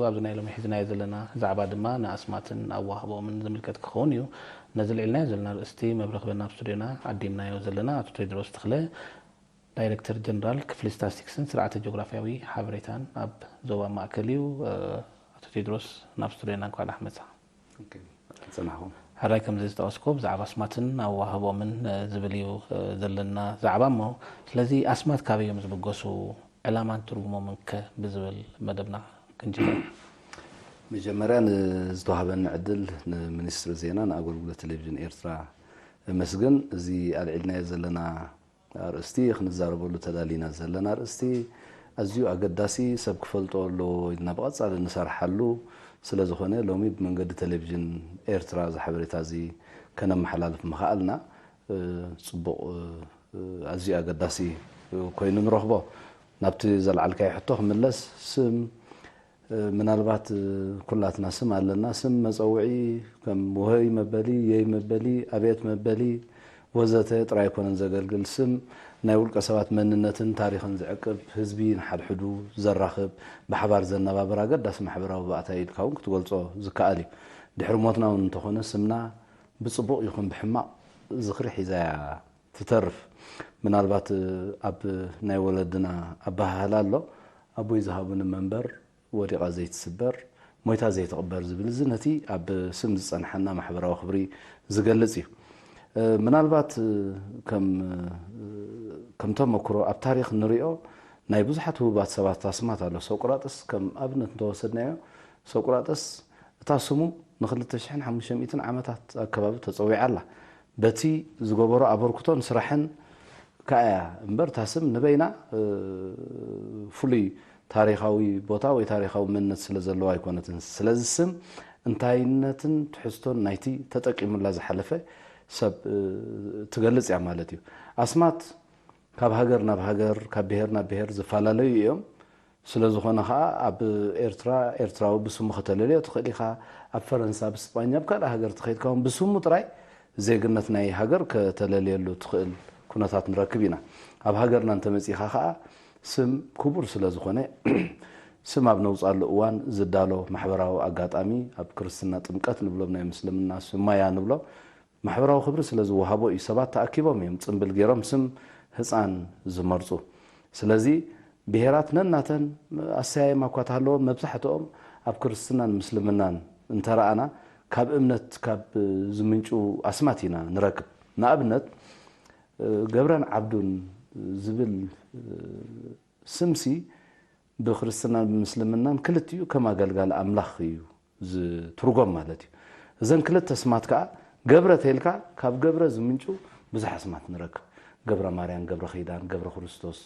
ኣብዚ ናይ ሎሚ ሒዝናዮ ዘለና ዛዕባ ድማ ንኣስማትን ኣዋህቦምን ዝምልከት ክኸውን እዩ። ነዚ ልዒልናዮ ዘለና ኣርእስቲ መብርህ ክበና ኣብ ስቱድዮና ዓዲምናዮ ዘለና ኣቶ ቴድሮስ ተኽለ፣ ዳይሬክተር ጀነራል ክፍሊ ስታስቲክስን ስርዓተ ጂኦግራፍያዊ ሓበሬታን ኣብ ዞባ ማእከል እዩ። ኣቶ ቴድሮስ፣ ናብ ስቱድዮና እንኳዕ ደሓን መጻኻ። ጸናኹም። ሕራይ ከምዚ ዝጠቐስኮ ብዛዕባ ኣስማትን ኣዋህቦምን ዝብል እዩ ዘለና ዛዕባ እሞ፣ ስለዚ ኣስማት ካበይ እዮም ዝብገሱ፣ ዕላማን ትርጉሞምን ከ ብዝብል መደብና ክንጅምር። መጀመርያ ንዝተዋህበኒ ዕድል ንሚኒስትሪ ዜና ንኣገልግሎት ቴሌቪዥን ኤርትራ እመስግን። እዚ ኣልዒልናዮ ዘለና ኣርእስቲ ክንዛረበሉ ተዳሊና ዘለና ኣርእስቲ ኣዝዩ ኣገዳሲ ሰብ ክፈልጦ ኣለዎ ኢልና ብቐጻሊ ንሰርሓሉ ስለ ዝኾነ ሎሚ ብመንገዲ ቴሌቪዥን ኤርትራ እዚ ሓበሬታ እዚ ከነመሓላልፍ ምኽኣልና ጽቡቕ ኣዝዩ ኣገዳሲ ኮይኑ ንረኽቦ። ናብቲ ዘልዓልካዮ ሕቶ ክምለስ ስም ምናልባት ኩላትና ስም ኣለና። ስም መጸውዒ ከም ውሀይ መበሊ፣ የይ መበሊ፣ ኣቤት መበሊ ወዘተ ጥራይ ኣይኮነን ዘገልግል። ስም ናይ ውልቀ ሰባት መንነትን ታሪኽን ዝዕቅብ፣ ህዝቢ ንሓድሕዱ ዘራኽብ፣ ብሓባር ዘነባብር ኣገዳሲ ማሕበራዊ ባእታ ኢልካ እውን ክትገልጾ ዝከኣል እዩ። ድሕሪ ሞትና እውን እንተኾነ ስምና ብጽቡቕ ይኹን ብሕማቕ ዝኽሪ ሒዛ እያ ትተርፍ። ምናልባት ኣብ ናይ ወለድና ኣበሃህላ ኣሎ፣ ኣቦይ ዝሃቡኒ መንበር ወዲቓ ዘይትስበር ሞይታ ዘይትቕበር ዝብል፣ እዚ ነቲ ኣብ ስም ዝጸንሓና ማሕበራዊ ክብሪ ዝገልጽ እዩ። ምናልባት ከም ከም ተመክሮ ኣብ ታሪኽ ንሪኦ ናይ ብዙሓት ህቡባት ሰባት ኣስማት ኣሎ። ሶቅራጥስ ከም ኣብነት እንተወሰድናዮ ሶቅራጥስ እታ ስሙ ንክልተ ሽሕን ሓሙሽተ ሚእትን ዓመታት ኣከባቢ ተጸዊዓ ኣላ። በቲ ዝገበሮ ኣበርክቶን ስራሕን ከኣ እያ እምበር እታ ስም ንበይና ፍሉይ ታሪኻዊ ቦታ ወይ ታሪኻዊ መንነት ስለ ዘለዋ ኣይኮነትን። ስለዚ ስም እንታይነትን ትሕዝቶን ናይቲ ተጠቂሙላ ዝሓለፈ ሰብ ትገልጽ እያ ማለት እዩ። ኣስማት ካብ ሃገር ናብ ሃገር ካብ ብሄር ናብ ብሄር ዝፈላለዩ እዮም። ስለ ዝኾነ ኸኣ ኣብ ኤርትራ ኤርትራዊ ብስሙ ከተለልዮ ትኽእል ኢኻ። ኣብ ፈረንሳ፣ ኣብ ስጳኛ፣ ኣብ ካልእ ሃገር ተኸይድካ እውን ብስሙ ጥራይ ዜግነት ናይ ሃገር ከተለልየሉ ትኽእል ኩነታት ንረክብ ኢና። ኣብ ሃገርና እንተመጺኻ ኸኣ ስም ክቡር ስለ ዝኾነ ስም ኣብ ነውጻሉ እዋን ዝዳሎ ማሕበራዊ ኣጋጣሚ ኣብ ክርስትና ጥምቀት ንብሎ ናይ ምስልምና ስማያ ንብሎ ማሕበራዊ ክብሪ ስለ ዝወሃቦ እዩ ሰባት ተኣኪቦም እዮም ጽምብል ገይሮም ስም ህጻን ዝመርጹ። ስለዚ ብሄራት ነናተን ኣሰያይማ እኳ ተሃለወን መብዛሕትኦም ኣብ ክርስትናን ምስልምናን እንተረኣና ካብ እምነት ካብ ዝምንጩ ኣስማት ኢና ንረክብ። ንኣብነት ገብረን ዓብዱን ዝብል ስምሲ ብክርስትናን ብምስልምናን ክልቲኡ ከም ኣገልጋሊ ኣምላኽ እዩ ዝትርጎም ማለት እዩ። እዘን ክልተ ስማት ከዓ ገብረ ተይልካ ካብ ገብረ ዝምንጩ ብዙሕ ኣስማት ንረክብ። ገብረ ማርያም፣ ገብረ ኺዳን፣ ገብረ ክርስቶስ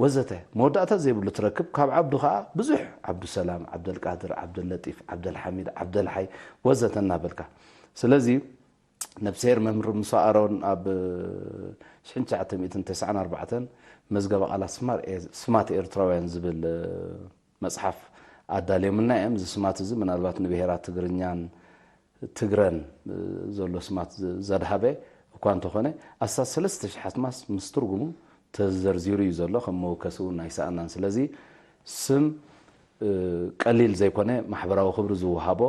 ወዘተ መወዳእታ ዘይብሉ ትረክብ። ካብ ዓብዱ ከዓ ብዙሕ ዓብዱሰላም፣ ዓብደልቃድር፣ ዓብደለጢፍ፣ ዓብደልሓሚድ፣ ዓብደልሓይ ወዘተ እናበልካ ስለዚ ነብስሄር መምህር ሙሳ ኣሮን ኣብ ሽሕን ትሽዓተ ሚእትን ተስዓን ኣርባዕተን መዝገበ ቃላት ስማት ኤርትራውያን ዝብል መፅሓፍ ኣዳልዮምልና እዮም። እዚ ስማት እዚ ምናልባት ንብሄራት ትግርኛን ትግረን ዘሎ ስማት ዘድሃበ እኳ እንተኾነ ኣስታት ሰለስተ ሽሕ ኣስማት ምስ ትርጉሙ ተዘርዚሩ እዩ ዘሎ። ከም መወከሲ እውን ኣይሰኣናን። ስለዚ ስም ቀሊል ዘይኮነ ማሕበራዊ ክብሪ ዝወሃቦ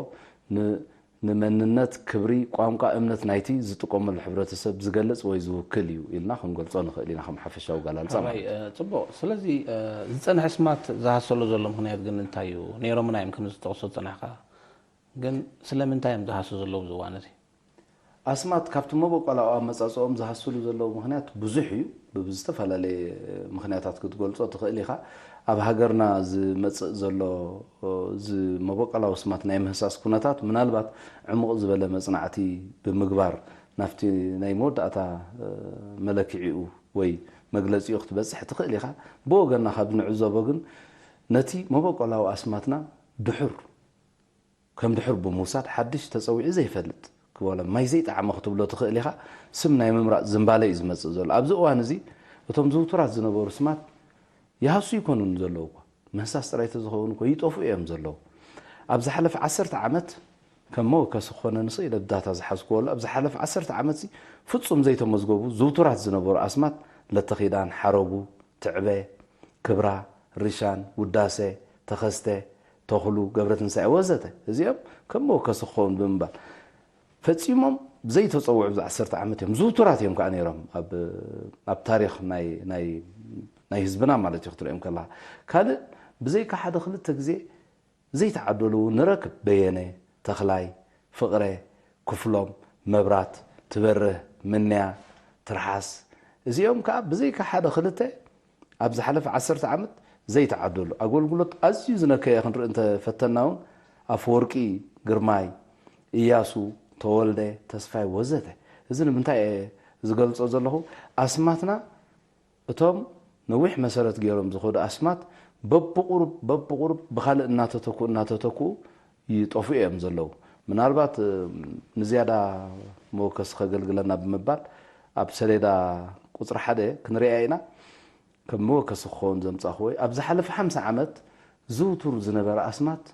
ንመንነት፣ ክብሪ፣ ቋንቋ፣ እምነት ናይቲ ዝጥቀመሉ ሕብረተሰብ ዝገልጽ ወይ ዝውክል እዩ ኢልና ክንገልጾ ንኽእል ኢና ከም ሓፈሻዊ ኣገላልጻ ማለት እዩ። ጽቡቕ። ስለዚ ዝጸንሐ ስማት ዝሃሰሉ ዘሎ ምኽንያት ግን እንታይ እዩ? ነይሮምና እዮም ከም ዝጠቕሶ ዝጸናሕካ። ግን ስለምንታይ እዮም ዝሃሱ ዘለዉ ኣብዚ እዋን እዚ? ኣስማት ካብቲ መበቆላዊ ኣመጻጽኦም ዝሃስሉ ዘለዉ ምኽንያት ብዙሕ እዩ። ብዝተፈላለየ ምኽንያታት ክትገልጾ ትኽእል ኢኻ። ኣብ ሃገርና ዝመጽእ ዘሎ እዚ መበቆላዊ ስማት ናይ ምህሳስ ኩነታት ምናልባት ዕሙቕ ዝበለ መጽናዕቲ ብምግባር ናብቲ ናይ መወዳእታ መለክዒኡ ወይ መግለጺኡ ክትበጽሕ ትኽእል ኢኻ። ብወገንና ካብ ንዕዘቦ ግን ነቲ መበቆላዊ ኣስማትና ድሑር ከም ድሑር ብምውሳድ ሓድሽ ተጸዊዑ ዘይፈልጥ ክበሎ ማይ ዘይጠዓሞ ክትብሎ ትኽእል ኢኻ። ስም ናይ ምምራጽ ዝንባለ እዩ ዝመጽእ ዘሎ። ኣብዚ እዋን እዚ እቶም ዝውቱራት ዝነበሩ ስማት ይሃሱ ይኮኑን ዘለዉ እኳ ምህሳስ ጥራይ ተዝኸውን እኮ ይጠፍኡ እዮም ዘለዉ። ኣብ ዝሓለፈ ዓሰርተ ዓመት ከም መወከሲ ክኾነኒ ስኢለ ብዳታ ዝሓዝክዎ ኣሎ። ኣብ ዝሓለፈ ዓሰርተ ዓመት እዚ ፍጹም ዘይተመዝገቡ ዝውቱራት ዝነበሩ ኣስማት ለተኺዳን፣ ሓረጉ፣ ትዕበ፣ ክብራ፣ ሪሻን፣ ውዳሰ፣ ተኸስተ፣ ተኽሉ፣ ገብረትንሳኤ ወዘተ፣ እዚኦም ከም መወከሲ ክኸውን ብምባል ፈጺሞም ዘይተጸውዑ ኣብዚ ዓሰርተ ዓመት እዮም። ዝውቱራት እዮም ከዓ ነይሮም ኣብ ኣብ ታሪኽ ናይ ናይ ናይ ህዝብና ማለት እዩ ክትሪኦም ከለኻ። ካልእ ብዘይካ ሓደ ክልተ ግዜ ዘይተዓደሉ እውን ንረክብ። በየነ፣ ተኽላይ፣ ፍቕረ፣ ክፍሎም፣ መብራት፣ ትበርህ፣ ምንያ፣ ትርሓስ፣ እዚኦም ከዓ ብዘይካ ሓደ ክልተ ኣብ ዝሓለፈ ዓሰርተ ዓመት ዘይተዓደሉ፣ ኣገልግሎት ኣዝዩ ዝነከየ ክንርኢ እንተፈተና እውን ኣፈወርቂ ግርማይ፣ እያሱ ተወልደ፣ ተስፋይ ወዘተ። እዚ ንምንታይ እየ ዝገልጾ ዘለኹ? ኣስማትና እቶም ነዊሕ መሰረት ገይሮም ዝኸዱ ኣስማት በብቑሩብ በብቑሩብ ብኻልእ እናተተኩ እናተተኩ ይጠፍኡ እዮም ዘለዉ። ምናልባት ንዝያዳ መወከሲ ከገልግለና ብምባል ኣብ ሰሌዳ ቁፅሪ ሓደ ክንሪኣ ኢና። ከም መወከሲ ክኸውን ዘምፃእኹ ወይ ኣብ ዝሓለፈ ሓምሳ ዓመት ዝውቱር ዝነበረ ኣስማት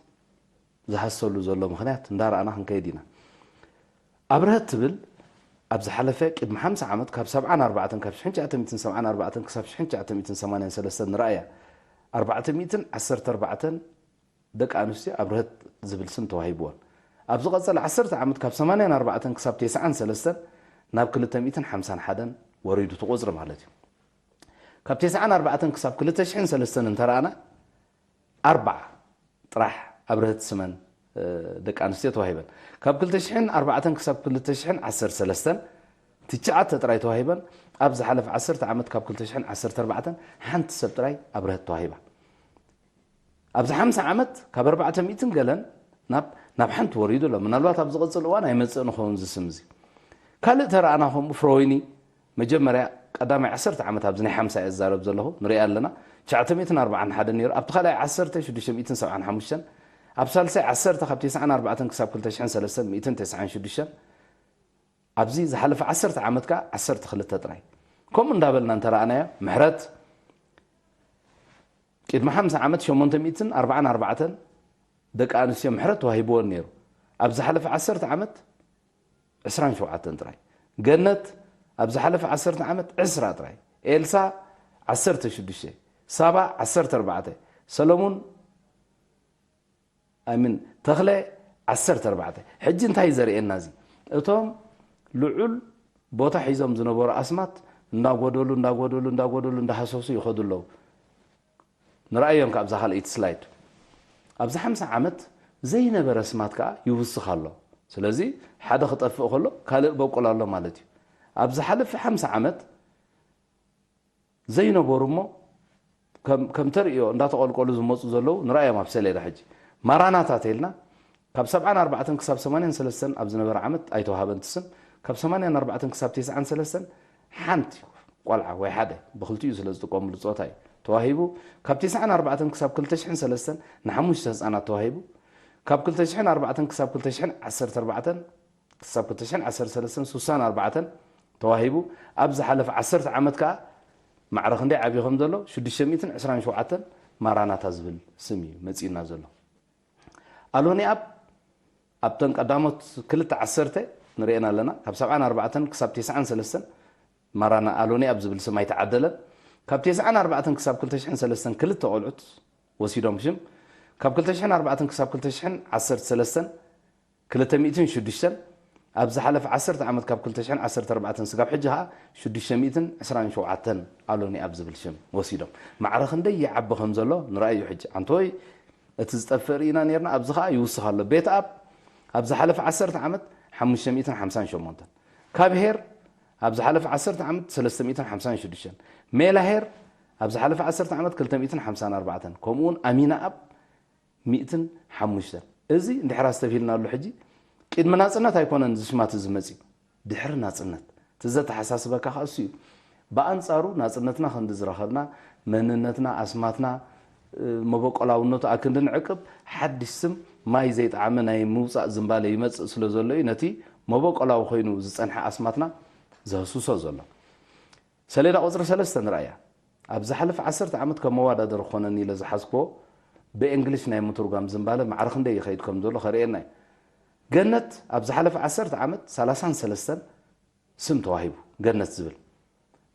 ዝሃሰሉ ዘሎ ምኽንያት እንዳረኣና ክንከይድ ኢና። ኣብርሀት ትብል ኣብ ዝሓለፈ ቅድሚ ሓምሳ ዓመት ካብ ሰብዓን ኣርባዕተን ካብ ሽሕን ትሽዓተ ሚእትን ሰብዓን ኣርባዕተን ክሳብ ሽሕን ትሽዓተ ሚእትን ሰማንያን ሰለስተን ንረኣያ። ኣርባዕተ ሚእትን ዓሰርተ ኣርባዕተን ደቂ ኣንስትዮ ኣብርሀት ዝብል ስም ተዋሂብወን። ኣብ ዝቐጸለ ዓሰርተ ዓመት ካብ ሰማንያን ኣርባዕተን ክሳብ ተስዓን ሰለስተን ናብ ክልተ ሚእትን ሓምሳን ሓደን ወሪዱ እቲ ቁጽሪ ማለት እዩ። ካብ ተስዓን ኣርባዕተን ክሳብ ክልተ ሽሕን ሰለስተን እንተረኣና ኣርባዓ ጥራሕ ኣብርሀት ስመን ደቂ ኣንስትዮ ተዋሂበን። ካብ ክልተ ሽሕን ኣርባዕተን ክሳብ ክልተ ሽሕን ዓሰርተ ሰለስተን ትሽዓተ ጥራይ ተዋሂበን። ኣብ ዝሓለፈ ዓሰርተ ዓመት ካብ ክልተ ሽሕን ዓሰርተ ኣርባዕተን ሓንቲ ሰብ ጥራይ ኣብርሀት ተዋሂባ። ኣብዚ ሓምሳ ዓመት ካብ ኣርባዕተ ሚእትን ገለን ናብ ናብ ሓንቲ ወሪዱ ኣሎ። ምናልባት ኣብ ዝቕጽል እዋን ኣይመጽእን ይኸውን እዚ ስም እዚ። ካልእ ተረኣና ከምኡ ፍረወይኒ መጀመርያ ቀዳማይ ዓሰርተ ዓመት ኣብዚ ናይ ሓምሳ እየ ዝዛረብ ዘለኹ ንሪኣ ኣለና። ትሽዓተ ሚእትን ኣርባዓን ሓደን ነይሩ። ኣብቲ ካልኣይ ዓሰርተ ሽዱሽተ ሚእትን ሰብዓን ሓሙሽተን፣ ኣብ ሳልሳይ ዓሰርተ ካብ ተስዓን ኣርባዕተን ክሳብ ክልተ ሽሕን ሰለስተን ሚእትን ተስዓን ሽዱሽተን፣ ኣብዚ ዝሓለፈ ዓሰርተ ዓመት ከኣ ዓሰርተ ክልተ ጥራይ። ከምኡ እንዳበልና እንተረኣናዮ ምሕረት ቅድሚ ሓምሳ ዓመት ሸሞንተ ሚእትን ኣርባዓን ኣርባዕተን ደቂ ኣንስትዮ ምሕረት ተዋሂብወን ነይሩ። ኣብ ዝሓለፈ ዓሰርተ ዓመት ዕስራን ሸውዓተን ጥራይ። ገነት ኣብ ዝሓለፈ ዓሰርተ ዓመት ዕስራ ጥራይ። ኤልሳ ዓሰርተ ሽዱሽተ፣ ሳባ ዓሰርተ ኣርባዕተ፣ ሰለሙን ኣይ ሚን ተኽለ ዓሰርተ ኣርባዕተ። ሕጂ እንታይ እዩ ዘርእየና እዚ? እቶም ልዑል ቦታ ሒዞም ዝነበሩ ኣስማት እንዳጎደሉ እንዳጎደሉ እንዳጎደሉ እንዳሃሰሱ ይኸዱ ኣለዉ። ንርኣዮም ካብዛ ካልኣይቲ ስላይድ። ኣብዚ ሓምሳ ዓመት ዘይነበረ ኣስማት ከኣ ይውስኽ ኣሎ። ስለዚ ሓደ ክጠፍእ ከሎ ካልእ በቁል ኣሎ ማለት እዩ። ኣብ ዝሓለፈ ሓምሳ ዓመት ዘይነበሩ እሞ ከም ከም ተርእዮ እንዳተቐልቀሉ ዝመፁ ዘለዉ ንርኣዮም ኣብ ሰሌዳ ሕጂ። ማራናታ ተይልና ካብ ሰብዓን ኣርባዕተን ክሳብ ሰማንያን ሰለስተን ኣብ ዝነበረ ዓመት ኣይተዋሃበን እቲ ስም። ካብ ሰማንያን ኣርባዕተን ክሳብ ተስዓን ሰለስተን ሓንቲ ቆልዓ ወይ ሓደ ብክልቲኡ ስለ ዝጥቀምሉ ፆታ እዩ ተዋሂቡ። ካብ ተስዓን ኣርባዕተን ክሳብ ክልተ ሽሕን ሰለስተን ንሓሙሽተ ህፃናት ተዋሂቡ። ካብ ክልተ ሽሕን ኣርባዕተን ክሳብ ክልተ ሽሕን ዓሰርተ ኣርባዕተን ክሳብ ክልተ ሽሕን ዓሰርተ ሰለስተን ስሳን ኣርባዕተን ተዋሂቡ። ኣብ ዝሓለፈ ዓሰርተ ዓመት ከኣ ማዕረ ክንደይ ዓብዩ ከም ዘሎ ሽዱሽተ ሚእትን ዕስራን ሸውዓተን ማራናታ ዝብል ስም እዩ መጺኡና ዘሎ። ኣሎኒ ኣብ ኣብተን ቀዳሞት ክልተ ዓሰርተ ንርእየን ኣለና። ካብ ሰብዓን ኣርባዕተን ክሳብ ተስዓን ሰለስተን ማራና ኣሎኒ ኣብ ዝብል ስም ኣይተዓደለን። ካብ ተስዓን ኣርባዕተን ክሳብ ክልተ ሽሕን ሰለስተን ክልተ ቆልዑት ወሲዶም ሽም። ካብ ክልተ ሽሕን ኣርባዕተን ክሳብ ክልተ ሽሕን ዓሰርተ ሰለስተን ክልተ ሚእትን ሽዱሽተን፣ ኣብ ዝሓለፈ ዓሰርተ ዓመት ካብ ክልተ ሽሕን ዓሰርተ ኣርባዕተን ስጋብ ሕጂ ኸኣ ሽዱሽተ ሚእትን ዕስራን ሸውዓተን ኣሎኒ ኣብ ዝብል ሽም ወሲዶም። ማዕረ ክንደይ ይዓቢ ከም ዘሎ ንርኣዮ ሕጂ። ኣንቶይ እቲ ዝጠፍእ ርኢና ነርና፣ ኣብዚ ኸኣ ይውስኽ ኣሎ። ቤት ኣብ ኣብ ዝሓለፈ ዓሰርተ ዓመት ሓሙሽተ ሚእትን ሓምሳን ሸሞንተን፣ ካብ ሄር ኣብ ዝሓለፈ ዓሰርተ ዓመት ሰለስተ ሚእትን ሓምሳን ሽዱሽተን፣ ሜላ ሄር ኣብ ዝሓለፈ ዓሰርተ ዓመት ክልተ ሚእትን ሓምሳን ኣርባዕተን፣ ከምኡ እውን ኣሚና ኣብ ሚእትን ሓሙሽተን። እዚ እንድሕር ኣስተብሂልናሉ ሕጂ ቅድሚ ናጽነት ኣይኮነን እዚ ሽማት እዚ መጺኡ፣ ድሕሪ ናጽነት። እቲ ዘተሓሳስበካ ከኣ እሱ እዩ። ብኣንጻሩ ናጽነትና ክንዲ ዝረኸብና፣ መንነትና፣ ኣስማትና፣ እ፣ መበቆላውነቱ ኣክንዲ ንዕቅብ፣ ሓድሽ ስም ማይ ዘይጠዓመ ናይ ምውጻእ ዝንባለ ይመጽእ ስለ ዘሎ እዩ ነቲ መበቆላዊ ኮይኑ ዝጸንሐ ኣስማትና ዘህስሶ ዘሎ። ሰሌዳ ቁጽሪ ሰለስተ ንርኣያ። ኣብ ዝሓለፈ ዓሰርተ ዓመት ከም መወዳደሪ ክኾነኒ ኢለ ዝሓዝክዎ ብእንግሊሽ ናይ ምትርጓም ዝንባለ ማዕረ ክንደይ ይኸይድ ከም ዘሎ ከርእየና እዩ። ገነት ኣብ ዝሓለፈ ዓሰርተ ዓመት ሰላሳን ሰለስተን ስም ተዋሂቡ፣ ገነት ዝብል።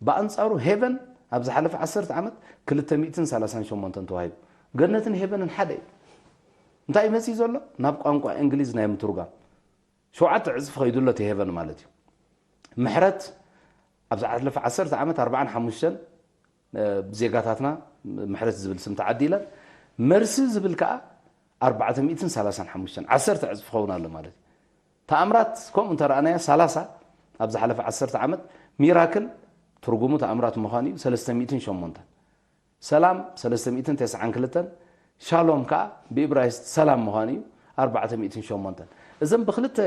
ብኣንጻሩ ሄቨን ኣብ ዝሓለፈ ዓሰርተ ዓመት ክልተ ሚእትን ሰላሳን ሸሞንተን ተዋሂቡ። ገነትን ሄቨንን ሓደ እዩ። እንታይ ይመጽእ ዘሎ? ናብ ቋንቋ እንግሊዝ ናይ ምትርጓም ሸውዓተ ዕጽፊ ከይዱ ኣሎ እቲ ሄቨን ማለት እዩ። ምሕረት ኣብ ዝሓለፈ ዓሰርተ ዓመት ኣርባዓን ሓሙሽተን ዜጋታትና ምሕረት ዝብል ስም ተዓዲለን፣ መርሲ ዝብል ከዓ ኣርባዕተ ሚእትን ሰላሳን ሓሙሽተን፣ ዓሰርተ ዕጽፊ ክኸውን ኣሎ ማለት እዩ። ተኣምራት ከምኡ እንተረኣናያ ሰላሳ ኣብ ዝሓለፈ ዓሰርተ ዓመት፣ ሚራክል ትርጉሙ ተኣምራት ምዃኑ እዩ፣ ሰለስተ ሚእትን ሸሞንተን። ሰላም ሰለስተ ሚእትን ተስዓን ክልተን፣ ሻሎም ከኣ ብኢብራይስጥ ሰላም ምዃኑ እዩ፣ ኣርባዕተ ሚእትን ሸሞንተን። እዘን ብክልተ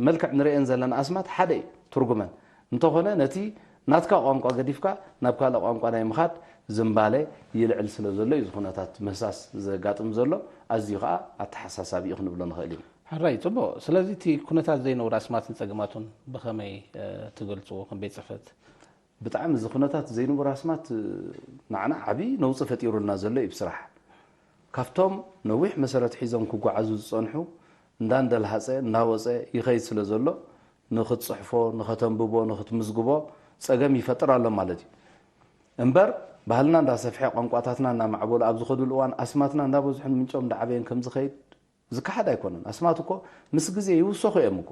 መልክዕ ንርእየን ዘለና ኣስማት ሓደ እዩ ትርጉመን። እንተኾነ ነቲ ናትካ ቋንቋ ገዲፍካ ናብ ካልእ ቋንቋ ናይ ምኻድ ዝንባለ ይልዕል ስለ ዘሎ እዩ እዚ ኩነታት ምህሳስ ዘጋጥም ዘሎ። ኣዝዩ ከኣ ኣተሓሳሳቢ እዩ ክንብሎ ንኽእል ኢና። ሕራይ፣ ጽቡቕ። ስለዚ እቲ ኩነታት ዘይነብሩ ኣስማትን ጸገማቱን ብኸመይ፣ እ፣ ትገልጽዎ ከም ቤት ጽሕፈት? ብጣዕሚ እዚ ኩነታት ዘይንቡር ኣስማት ንዓና ዓብዪ ነውፂ ፈጢሩልና ዘሎ እዩ። ብስራሕ ካብቶም ነዊሕ መሰረት ሒዞም ክጓዓዙ ዝፀንሑ እንዳንደልሃፀ እንዳወፀ ይኸይድ ስለ ዘሎ ንክትፅሕፎ፣ ንኸተንብቦ፣ ንክትምዝግቦ ፀገም ይፈጥር ኣሎ ማለት እዩ። እምበር ባህልና እንዳሰፍሐ ቋንቋታትና እናማዕበሉ ኣብ ዝኸዱሉ እዋን ኣስማትና እንዳበዝሑን ምንጮም እንዳዓበየን ከም ዝኸይድ ዝከሓድ ኣይኮነን። ኣስማት እኮ ምስ ግዜ ይውሰኹ እዮም እኮ።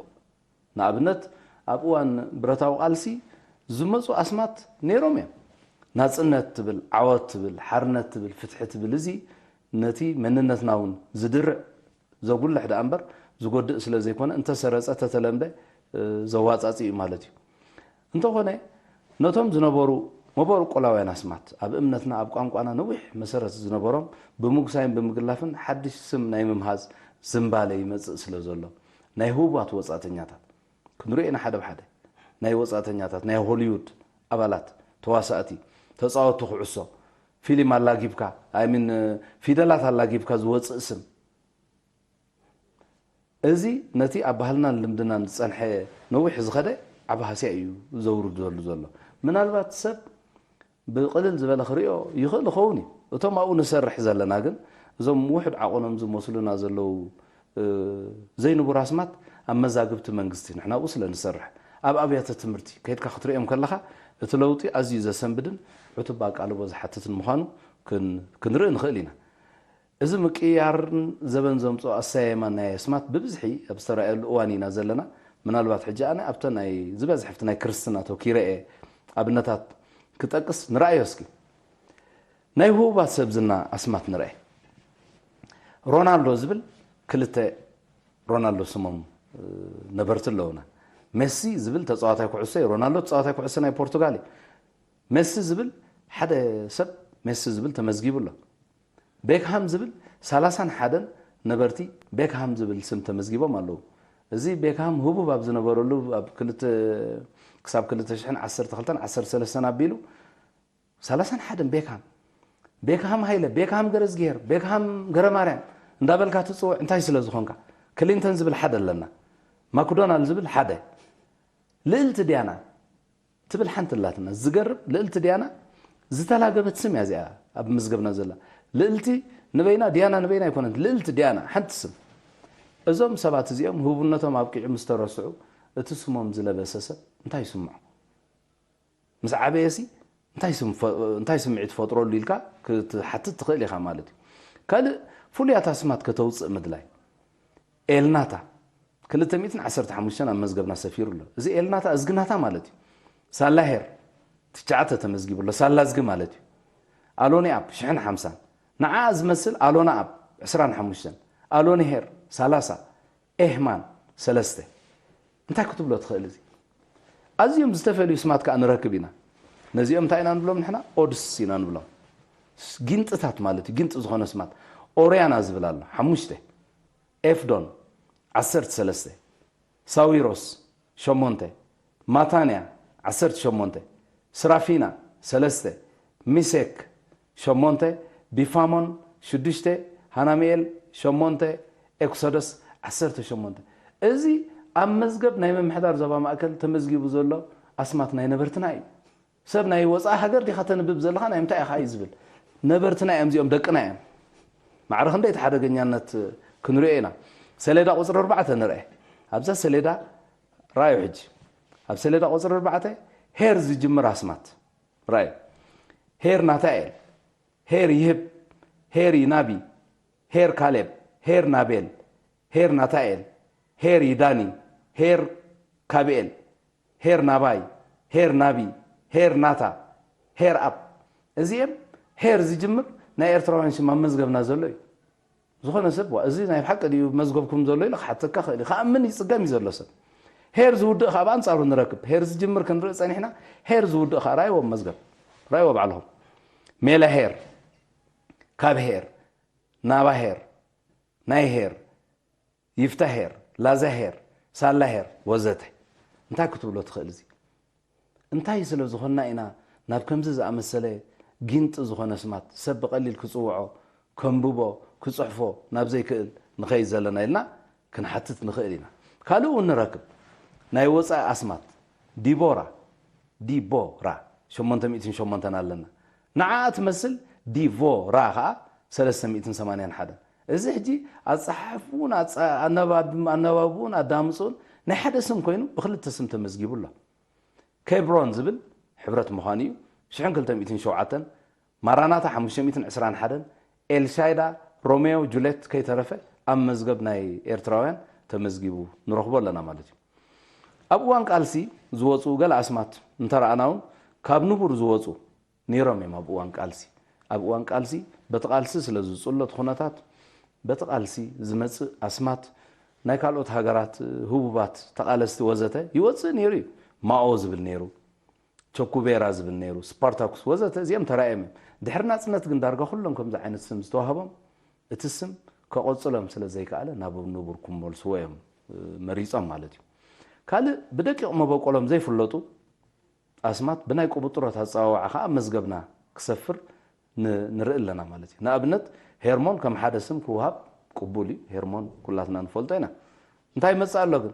ንኣብነት ኣብ እዋን ብረታዊ ቃልሲ ዝመፁ ኣስማት ነይሮም እዮም። ናፅነት ትብል፣ ዓወት ትብል፣ ሓርነት ትብል፣ ፍትሒ ትብል፣ እዚ ነቲ መንነትና እውን ዝድርዕ ዘጉልሕ ደኣ እምበር ዝጎድእ ስለ ዘይኮነ እንተሰረፀ ተተለምደ ዘዋፃፂ እዩ ማለት እዩ። እንተኾነ ነቶም ዝነበሩ መበቆላውያን ኣስማት ኣብ እምነትና ኣብ ቋንቋና ነዊሕ መሰረት ዝነበሮም ብምጉሳይን ብምግላፍን ሓድሽ ስም ናይ ምምሃዝ ዝንባለ ይመፅእ ስለ ዘሎ ናይ ህቡባት ወፃእተኛታት ክንሪኦ ኢና ሓደ ብሓደ ናይ ወፃእተኛታት ናይ ሆሊውድ ኣባላት ተዋሳእቲ ተፃወቱ ኩዕሶ ፊልም ኣላጊብካ ኣይሚን ፊደላት ኣላጊብካ ዝወፅእ ስም እዚ ነቲ ኣብ ባህልናን ልምድናን ዝጸንሐ ነዊሕ ዝኸደ ዓቢ ሃስያ እዩ ዘውርደሉ ዘሎ። ምናልባት ሰብ ብቕልል ዝበለ ክርእዮ ይኽእል ይኸውን እዩ። እቶም ኣብኡ ንሰርሕ ዘለና ግን እዞም ውሑድ ዓቐኖም ዝመስሉና ዘለዉ ዘይንቡር ኣስማት ኣብ መዛግብቲ መንግስቲ ንሕና ኣብኡ ስለ ንሰርሕ ኣብ ኣብያተ ትምህርቲ ከይድካ ክትርእዮም ከለኻ እቲ ለውጢ ኣዝዩ ዘሰንብድን ዕቱብ ኣቃልቦ ዝሓትትን ምዃኑ ክንርኢ ንኽእል ኢና። እዚ ምቅይያርን ዘበን ዘምፅኦ ኣሰያየማ ናይ ኣስማት ብብዝሒ ኣብ ዝተረኣየሉ እዋን ኢና ዘለና። ምናልባት ሕጂ ኣነ ኣብተ ናይ ዝበዝሐ ኣብቲ ናይ ክርስትና ተኪረ እየ ኣብነታት ክጠቅስ ንረኣዮ እስኪ። ናይ ህቡባት ሰብ ዝና ኣስማት ንርአ። ሮናልዶ ዝብል ክልተ ሮናልዶ ስሞም ነበርቲ ኣለውና። ሜሲ ዝብል ተፃዋታይ ኩዕሶ እዩ። ሮናልዶ ተፃዋታይ ኩዕሶ ናይ ፖርቱጋል እዩ። ሜሲ ዝብል ሓደ ሰብ ሜሲ ዝብል ተመዝጊቡ ኣሎ። ቤክሃም ዝብል ሰላሳን ሓደን ነበርቲ ቤክሃም ዝብል ስም ተመዝጊቦም ኣለዉ። እዚ ቤክሃም ህቡብ ኣብ ዝነበረሉ ኣብ ክልተ ክሳብ ክልተ ሽሕን ዓሰርተ ክልተን ዓሰርተ ሰለስተን ኣቢሉ ሰላሳን ሓደን ቤክሃም ቤክሃም ሃይለ ቤክሃም ገረዝግሄር ቤክሃም ገረማርያም እንዳበልካ ትፅውዕ እንታይ ስለ ዝኾንካ ክሊንተን ዝብል ሓደ ኣለና ማክዶናል ዝብል ሓደ ልእልቲ ዲያና ትብል ሓንቲ ኣላትና ዝገርም ልእልቲ ዲያና ዝተላገበት ስም እያ እዚኣ ኣብ መዝገብና ዘላ ልእልቲ ንበይና ዲያና ንበይና ኣይኮነት ልእልቲ ዲያና ሓንቲ ስም እዞም ሰባት እዚኦም ህቡብነቶም ኣብቂዑ ምስ ተረስዑ እቲ ስሞም ዝለበሰ ሰብ እንታይ ይስምዖ ምስ ዓበየሲ እንታይ ስምዒት ፈጥረሉ ኢልካ ክትሓትት ትኽእል ኢኻ ማለት እዩ ካልእ ፍሉያት ኣስማት ከተውፅእ ምድላይ ኤልናታ ክልተ ሚእትን ዓሰርተ ሓሙሽተን ኣብ መዝገብና ሰፊሩ ኣሎ። እዚ ኤልናታ እዝግናታ ማለት እዩ። ሳላ ሄር ትሽዓተ ተመዝጊቡ ኣሎ። ሳላ እዝጊ ማለት እዩ። ኣሎኒ ኣብ ሽሕን ሓምሳን ንዓኣ ዝመስል ኣሎና ኣብ ዕስራን ሓሙሽተን ኣሎኒ ሄር ሰላሳ ኤህማን ሰለስተ እንታይ ክትብሎ ትኽእል እዚ ኣዝዮም ዝተፈልዩ ስማት ከዓ ንረክብ ኢና። ነዚኦም እንታይ ኢና ንብሎም ንሕና ኦድስ ኢና ንብሎም። ጊንጥታት ማለት እዩ። ጊንጢ ዝኾነ ስማት ኦርያና ዝብል ኣሎ ሓሙሽተ ኤፍዶን ዓሰርተ ሰለስተ ሳዊሮስ ሸሞንተ ማታንያ ዓሰርተ ሸሞንተ ስራፊና ሰለስተ ሚሴክ ሸሞንተ ቢፋሞን ሽዱሽተ ሃናሚኤል ሸሞንተ ኤክሶደስ ዓሰርተ ሸሞንተ እዚ ኣብ መዝገብ ናይ ምምሕዳር ዞባ ማእከል ተመዝጊቡ ዘሎ ኣስማት ናይ ነበርትና እዩ። ሰብ ናይ ወፃኢ ሃገር ዲኻ ተንብብ ዘለኻ ናይ ምንታይ ኢኻ እዩ ዝብል ነበርትና እዮም እዚኦም ደቅና እዮም ማዕረ ክንደይ እቲ ሓደገኛነት ክንሪኦ ኢና ሰሌዳ ቁፅሪ ኣርባዕተ ንርአ ኣብዛ ሰሌዳ ራዩ ሕጂ ኣብ ሰሌዳ ቁፅሪ ኣርባዕተ ሄር ዝጅምር ኣስማት ራዩ ሄር ናታኤል ሄር ይህብ ሄር ይናቢ ሄር ካሌብ ሄር ናቤል፣ ሄር ናታኤል፣ ሄር ይዳኒ፣ ሄር ካቢኤል፣ ሄር ናባይ፣ ሄር ናቢ፣ ሄር ናታ፣ ሄር ኣብ። እዚኤም ሄር ዝጅምር ናይ ኤርትራውያን ሽም ኣብ መዝገብና ዘሎ እዩ። ዝኾነ ሰብ "ዋ፣ እዚ ናይ ብሓቂ ድዩ መዝገብኩም ዘሎ?" ኢሉ ክሓተካ ክእል እዩ። ክኣምን ይጽገም እዩ ዘሎ ሰብ። ሄር ዝውድእ ከዓ ብኣንጻሩ ንረክብ። ሄር ዝጅምር ክንርኢ ጸኒሕና፣ ሄር ዝውድእ ከዓ ራይዎም መዝገብ። ራይዎ ባዕልኹም። ሜላ ሄር፣ ካብ ሄር፣ ናባ ሄር፣ ናይ ሄር፣ ይፍታ ሄር፣ ላዛ ሄር፣ ሳላ ሄር ወዘተ። እንታይ ክትብሎ ትኽእል እዚ? እንታይ ስለ ዝኾንና ኢና ናብ ከምዚ ዝኣመሰለ ጊንጢ ዝኾነ ስማት ሰብ ብቐሊል ክጽውዖ፣ ከንብቦ፣ ክጽሕፎ ናብ ዘይክእል ንኸይድ ዘለና ኢልና ክንሓትት ንኽእል ኢና። ካልእ እውን ንረክብ። ናይ ወጻኢ ኣስማት ዲቦራ፣ ዲቦራ ሸሞንተ ሚእትን ሸሞንተን ኣለና። ንዓኣ ትመስል ዲቮራ ኸኣ ሰለስተ ሚእትን ሰማንያን ሓደን። እዚ ሕጂ ኣጸሓሕፍኡን ኣጸ-፣ ኣነባብ-፣ ኣነባብኡን ኣዳምጽኡን ናይ ሓደ ስም ኮይኑ ብኽልተ ስም ተመዝጊቡ ኣሎ። ኬብሮን ዝብል ሕብረት ምዃኑ እዩ። ሽሕን ክልተ ሚእትን ሸውዓተን፣ ማራናታ ሓሙሽተ ሚእትን ዕስራን ሓደን፣ ኤልሻይዳ፣ ሮሜዮ፣ ጁልየት ከይተረፈ ኣብ መዝገብ ናይ ኤርትራውያን ተመዝጊቡ ንረኽቦ ኣለና ማለት እዩ። ኣብ እዋን ቃልሲ ዝወጹ ገለ ኣስማት እንተረኣና እውን ካብ ንቡር ዝወጹ ነይሮም እዮም። ኣብ እዋን ቃልሲ፣ ኣብ እዋን ቃልሲ በቲ ቃልሲ ስለ ዝጽሎ እቲ ኩነታት፣ በቲ ቃልሲ ዝመጽእ ኣስማት ናይ ካልኦት ሃገራት ህቡባት ተቓለስቲ ወዘተ ይወጽእ ነይሩ እዩ። ማኦ ዝብል ነይሩ፣ ቸኩቤራ ዝብል ነይሩ፣ ስፓርታኩስ ወዘተ እዚኦም ተራእዮም እዮም። ድሕሪ ናጽነት ግን ዳርጋ ኩሎም ከምዚ ዓይነት ስም ዝተዋህቦም እቲ ስም ከቐጽሎም ስለ ዘይከኣለ ናብ ንቡር ክመልስዎ እዮም፣ እ፣ መሪጾም ማለት እዩ። ካልእ ብደቂቕ መበቆሎም ዘይፍለጡ ኣስማት ብናይ ቅብጥሮት ኣጸዋውዓ ከኣ ኣብ መዝገብና ክሰፍር ን-፣ ንርኢ ኣለና ማለት እዩ። ንኣብነት ሄርሞን ከም ሓደ ስም ክወሃብ ቅቡል እዩ። ሄርሞን ኩላትና ንፈልጦ ኢና። እንታይ ይመጽእ ኣሎ ግን?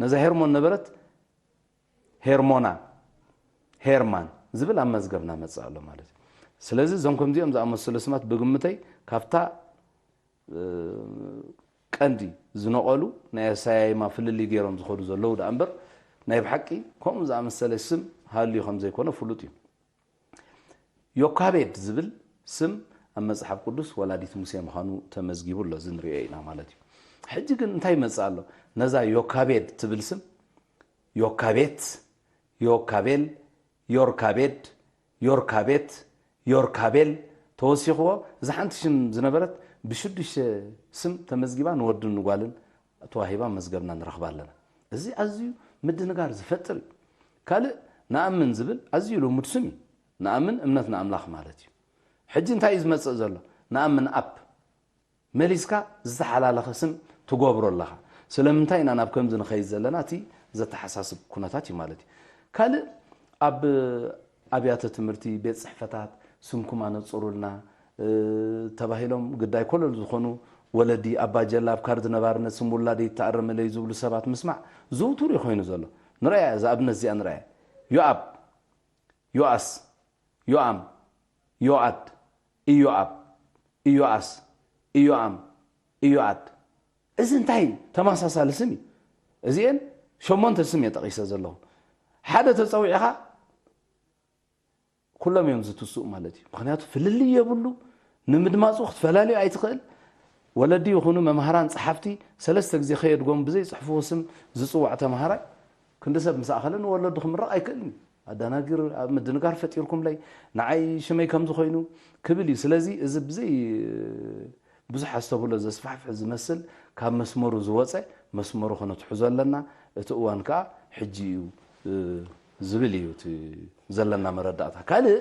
ነዛ ሄርሞን ነበረት ሄርሞና፣ ሄርማን ዝብል ኣብ መዝገብና መጽእ ኣሎ ማለት እዩ። ስለዚ እዞም ከምዚኦም ዝኣመሰሉ ስማት ብግምተይ ካብታ፣ እ፣ ቀንዲ ዝነቐሉ ናይ ኣሰያይማ ፍልልይ ገይሮም ዝኸዱ ዘለዉ ደኣ እምበር ናይ ብሓቂ ከምኡ ዝኣመሰለ ስም ሃልዩ ከም ዘይኮነ ፍሉጥ እዩ። ዮካቤድ ዝብል ስም ኣብ መጽሓፍ ቅዱስ ወላዲት ሙሴ ምዃኑ ተመዝጊቡ ኣሎ፣ እዚ ንሪኦ ኢና ማለት እዩ። ሕጂ ግን እንታይ ይመጽእ ኣሎ? ነዛ ዮካቤድ ትብል ስም ዮካቤት፣ ዮካቤል፣ ዮርካቤድ፣ ዮርካቤት፣ ዮርካቤል ተወሲኽዎ፣ እዛ ሓንቲ ሽም ዝነበረት ብሽዱሽተ ስም ተመዝጊባ ንወድን ንጓልን ተዋሂባ መዝገብና ንረኽባ ኣለና። እዚ ኣዝዩ ምድንጋር ዝፈጥር እዩ። ካልእ ነኣምን ዝብል ኣዝዩ ልሙድ ስም እዩ። ነኣምን እምነት ንኣምላኽ ማለት እዩ። ሕጂ እንታይ እዩ ዝመጽእ ዘሎ? ነኣምን ኣፕ መሊስካ ዝተሓላለኸ ስም ትገብሮ ኣለኻ። ስለምንታይ ኢና ናብ ከምዚ ንኸይድ ዘለና? እቲ ዘተሓሳስብ ኩነታት እዩ ማለት እዩ። ካልእ ኣብ ኣብያተ ትምህርቲ፣ ቤት ጽሕፈታት ስምኩም ኣነጽሩልና፣ እ፣ ተባሂሎም ግዳይ ኮለል ዝኾኑ ወለዲ ኣባ ጀላብ ካርድ ነባርነት ስም ውላደይ ይተኣረመለይ ዝብሉ ሰባት ምስማዕ ዝውቱር እዩ ኮይኑ ዘሎ። ንረኣያ፣ እዛ ኣብነት እዚኣ ንረኣያ። ዮኣብ፣ ዮኣስ፣ ዮኣም፣ ዮኣድ፣ ኢዮኣብ፣ ኢዮኣስ፣ ኢዮኣም፣ ኢዮኣድ። እዚ እንታይ ተመሳሳሊ ስም እዩ? እዚኤን ሸሞንተ ስም እየ ጠቒሰ ዘለኹ። ሓደ ተጸዊዕኻ ኩሎም እዮም ዝትስኡ ማለት እዩ። ምኽንያቱ ፍልልይ የብሉ፣ ንምድማጹ ክትፈላልዮ ኣይትኽእል። ወለዲ ይኹኑ መምሃራን ጸሓፍቲ ሰለስተ ግዜ ከየድጎም ብዘይጽሕፍዎ ስም ዝጽዋዕ ተምሃራይ ክንዲ ሰብ ምስ ኣኸለ ንወለዱ ክምረቕ ኣይክእልን እዩ። ኣደናጊር፣ ኣብ ምድንጋር ፈጢርኩምለይ፣ ንዓይ ሽመይ ከምዚ ኮይኑ ክብል እዩ። ስለዚ እዚ ብዘይ ብዙሕ ኣስተብህሎ ዘስፋሕፍሕ ዝመስል ካብ መስመሩ ዝወጸ መስመሩ ከነትሕዞ ኣለና። እቲ እዋን ከኣ ሕጂ እዩ፣ እ፣ ዝብል እዩ እቲ ዘለና መረዳእታ። ካልእ፣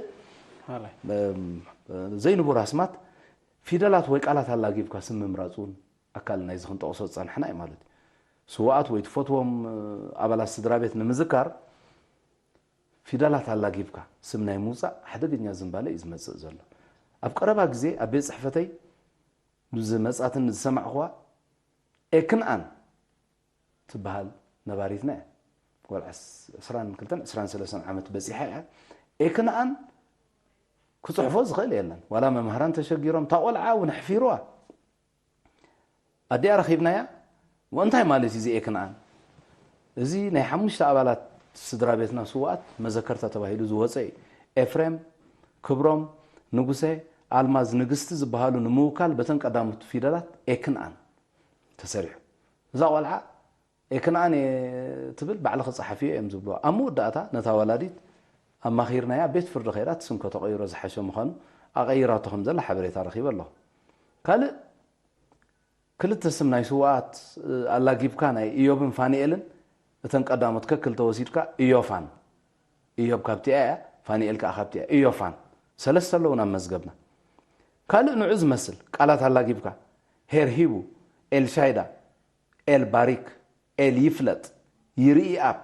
ሓራይ። እም፣ ዘይንቡር ኣስማት ፊደላት ወይ ቃላት ኣላጊብካ ስም ምምራጽ እውን ኣካል ናይዚ ክንጠቕሶ ዝጸናሕና እዩ ማለት እዩ። ስዉኣት ወይ ትፈትዎም፣ እ፣ ኣባላት ስድራ ቤት ንምዝካር ፊደላት ኣላጊብካ ስም ናይ ምውጻእ ሓደገኛ ዝንባለ እዩ ዝመጽእ ዘሎ። ኣብ ቀረባ ግዜ ኣብ ቤት ጽሕፈተይ ዝመጻትን ዝሰማዕኹዋ ኤክንኣን ትበሃል ነባሪትና እያ። ቆልዓ ዕስራን ክልተን ዕስራን ሰለስተን ዓመት በጺሓ እያ። ኤክንኣን ክጽሕፎ ዝኽእል የለን። ዋላ መምሃራን ተሸጊሮም፣ እታ ቆልዓ እውን ኣሕፊሩዋ። ኣዲኣ ረኺብናያ፣ "እንታይ ማለት እዩ እዚ ኤክንኣን?" እዚ ናይ ሓሙሽተ ኣባላት ስድራ ቤትና ስዉኣት መዘከርታ ተባሂሉ ዝወጸ እዩ። ኤፍሬም፣ ክብሮም፣ ንጉሰ፣ ኣልማዝ፣ ንግስቲ ዝበሃሉ ንምውካል በተን ቀዳሞት ፊደላት ኤክንኣን ተሰሪሑ። እዛ ቆልዓ ኣይክንኣን እየ ትብል፣ ባዕልኺ ጸሓፍዮ እዮም ዝብልዋ። ኣብ መወዳእታ ነታ ወላዲት ኣማኺርናያ፣ ቤት ፍርዲ ከይዳ እቲ ስም ከተቐይሮ ዝሓሸ ምዃኑ ኣቐይራቶ ከም ዘላ ሓበሬታ ረኺበ ኣለኹ። ካልእ ክልተ ስም ናይ ስውኣት ኣላጊብካ፣ ናይ ኢዮብን ፋኒኤልን፣ እተን ቀዳሞት ከክልተ ወሲድካ ኢዮፋን፣ ኢዮብ ካብቲኣ እያ፣ ፋኒኤል ከኣ ካብቲኣ፣ ኢዮፋን፣ ሰለስተ ኣለዉ ናብ መዝገብና። ካልእ ንዑ ዝመስል ቃላት ኣላጊብካ፣ ሄር ሂቡ፣ ኤልሻይዳ፣ ኤል ባሪክ፣ ኤል ይፍለጥ፣ ይርኢ ኣብ፣